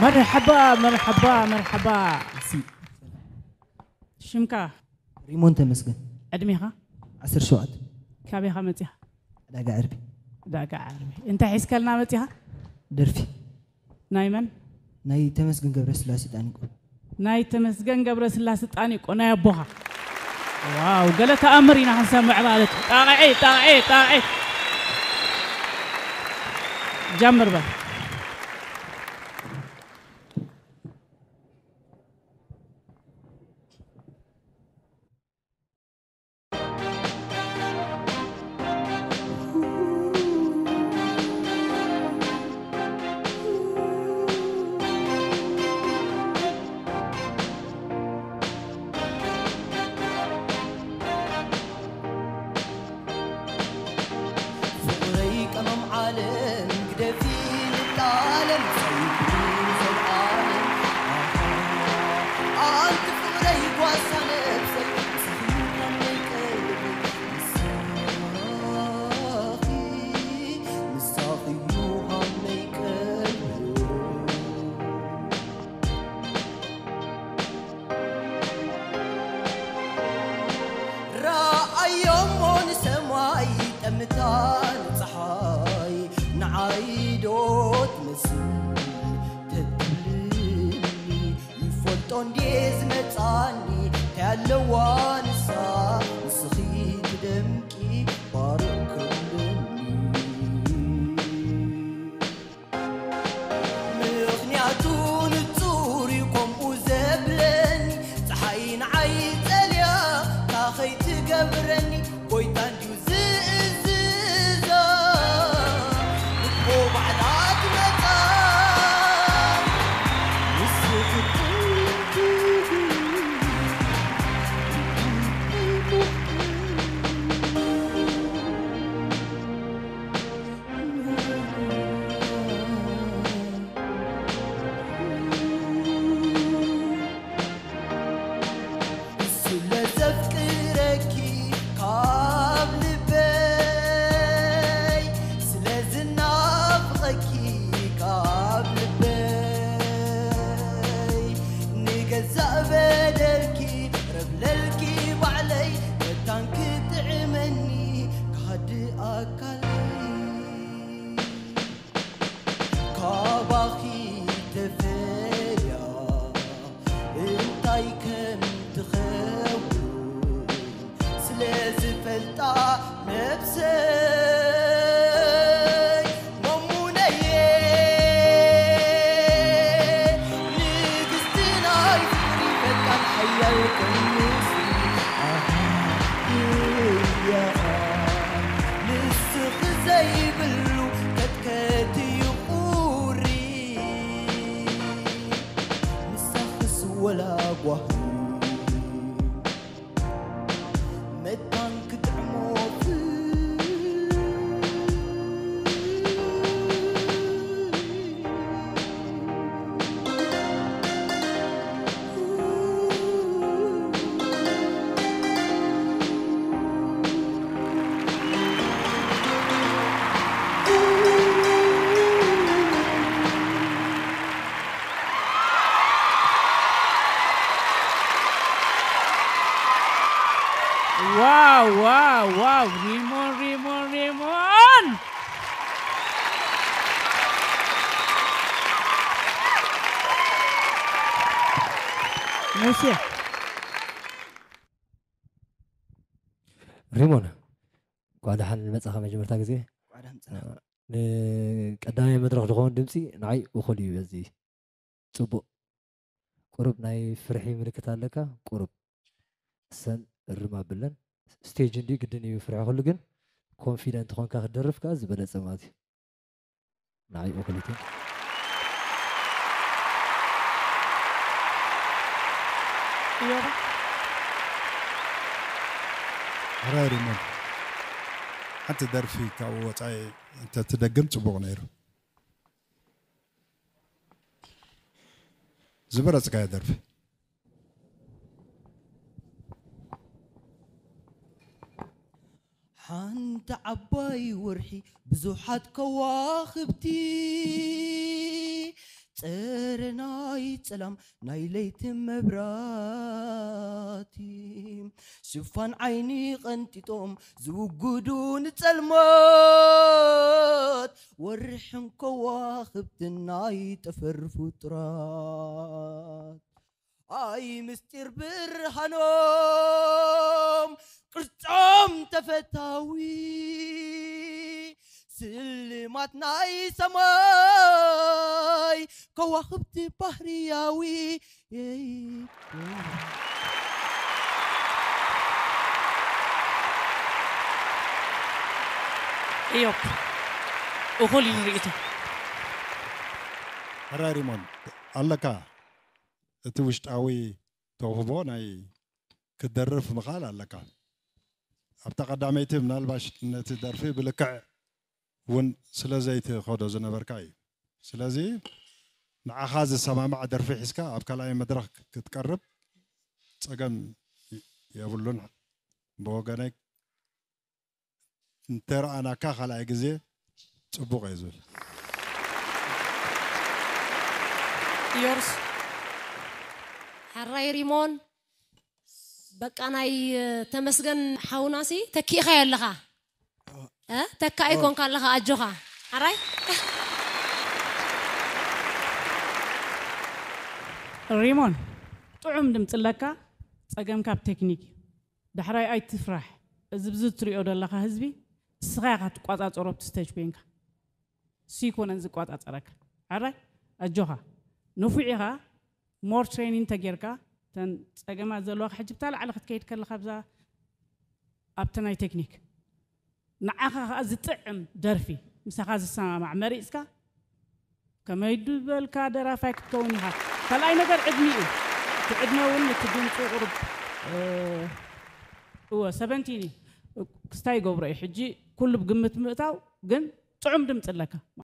መርሐባ መርሐባ መርሐባ። እሲ ሽምካ? ሪሞን ተመስገን። ዕድሜኻ? ዓሰርተ ሸውዓተ። ካበይኻ መጺኻ? ዕዳጋ ዕርቢ። ዳጋ ዓርቢ። እንታይ ሒዝከልና መጺኻ? ደርፊ ናይ መን? ናይ ተመስገን ገብረስላሴ ጣኒቆ። ናይ ተመስገን ገብረስላሴ ጣኒቆ ናይ ኣቦኻ። ዋው፣ ገለ ተኣምር ኢና ክንሰምዕ ማለት እዩ። ጣቕዒ ጣቕዒ ጣቕዒ። ጀምር በል። ፍቕረይ ቀመም ዓለም ግደፊ ንጣለም ሰይፍሪ ዘልዓለም ኣንቲ ፍቕረይ ጓሳ ነብሰይ ንስኺ ሃመይ ቀልቢ ንስኺ ንስኺ ሃመይ ቀልቢ ረኣዮሞ ንሰማይ ጠምታ ንፀሓይ ንዓይ ዶ ትመስል ተትብልኒ ይፈልጦ እንዴ ዝመፃኒ እንታይ ኣለዋ ንሳ ንስኺ ትደምቂ ባርቕ ክብለኒ ምኽንያቱ ንጹር እዩ ከምኡ ዘብለኒ ጸሓይ ንዓይ ጸልያ ካኸይ ትገብረኒ ጎይታ እንድዩ ዝእዝዛ እኮ ባዕላ ትመጻ ንስኺ ስለ ዘፍቅረኪ ካብ ልበይ ስለ ዝናፍቐኪ ካብ ልበይ ንገዛእ በደልኪ ረብለልኪ ባዕለይ መታን ክጥዕመኒ ካዲ ኣካለይ ካባኺ ተፈልያ እንታይ ከም ትኸውን ስለ ዝፈልጣ ነብሰይ መሙነየ ንግስቲ ናይ ፍቕሪ ፈጣን ሓያል ከም ንስቲ ኣሃ እያ ንስኺ ዘይብሉ ከትከት እዩ ቁሪ ንሳኽስ ወላ ጓሂ መታን ክጥዕሞ ፍሪ ዋው ዋው ዋው ሪሞን ሪሞን ሪሞን ሙሴ ሪሞን እንኳዕ ደሓን መጻኻ መጀመርታ ግዜ ቋዳም ጽና ንቀዳማይ መድረኽ ዝኸውን ድምፂ ንዓይ እኹል እዩ በዚ ጽቡቕ ቁሩብ ናይ ፍርሒ ምልክት ኣለካ ቁሩብ ሰን እርም ኣብለን ስቴጅ እንዲ ግድን እዩ ፍርሒ ኩሉ ግን ኮንፊደንት ኾንካ ክደርፍ ከዓ ዝበለፀ ማለት እዩ ንዓይ እኹል እዩ እዮባ ሕራይ ሪሞን ሓንቲ ደርፊ ካብኡ ወፃኢ እንተትደግም ፅቡቕ ነይሩ ዝበረፅካዮ ደርፊ ሓንቲ ዓባይ ወርሒ ብዙሓት ከዋኽብቲ ጸረ ናይ ጸላም ናይ ለይቲ መብራቲ ሽፋን ዓይኒ ቀንጢጦም ዝውጉዱ ንጸልማት ወርሕን ከዋኽብትን ናይ ጠፈር ፍጡራት ኣይ ምስጢር ብርሃኖም ቅርጾም ተፈታዊ ስልማት ናይ ሰማይ ከዋኽብቲ ባህርያዊ እዮብ እኹል እዩ ርእይቶ። ሕራይ ሪሞን ኣለካ እቲ ውሽጣዊ ተውህቦ ናይ ክትደርፍ ምኽኣል ኣለካ ኣብታ ቀዳመይቲ ምናልባሽ ነቲ ደርፊ ብልክዕ እውን ስለ ዘይትኸዶ ዝነበርካ እዩ ስለዚ ንዓኻ ዝሰማማዕ ደርፊ ሒዝካ ኣብ ካልኣይ መድረኽ ክትቀርብ ጸገም የብሉን ብወገነይ እንተረኣናካ ካልኣይ ግዜ ጽቡቕ እየ ዝብል ዮርስ ሕራይ ሪሞን በቃ ናይ ተመስገን ሓውናሲ ተኪእኻዮ ኣለኻ እ? ተካ ኣይኮንካ ኣለኻ ኣጆኻ ሕራይ ሪሞን ጥዑም ድምፂ ኣለካ ፀገምካ ኣብ ቴክኒክ እዩ ዳሕራይ ኣይትፍራሕ እዚ ብዚ ትሪኦ ዘለኻ ህዝቢ እስኻ ኢኻ ትቋፃፀሮ ኣብቲ ስቴጅ ኮይንካ እሱ ይኮነን ዝቋፃፀረካ ሕራይ ኣጆኻ ንፉዕ ኢኻ ሞር ትሬኒንግ ተጌርካ ተን ፀገማት ዘለዋካ ሕጂ ብታ ላዕሊ ክትከይድ ከለካ ብዛ ኣብቲ ናይ ቴክኒክ ንዓኻ ከዓ ዝጥዕም ደርፊ ምሳኻ ዝሰማማዕ መሪፅካ ከመይ ድበልካ ደራፋይ ክትከውን ኢኻ ካልኣይ ነገር ዕድሚ እዩ እቲ ዕድመ እውን እቲ ድምፂ ቁሩብ እወ ሰቨንቲን እዩ ክስታይ ይገብሮ እዩ ሕጂ ኩሉ ብግምት ምእታው ግን ጥዑም ድምፂ ኣለካ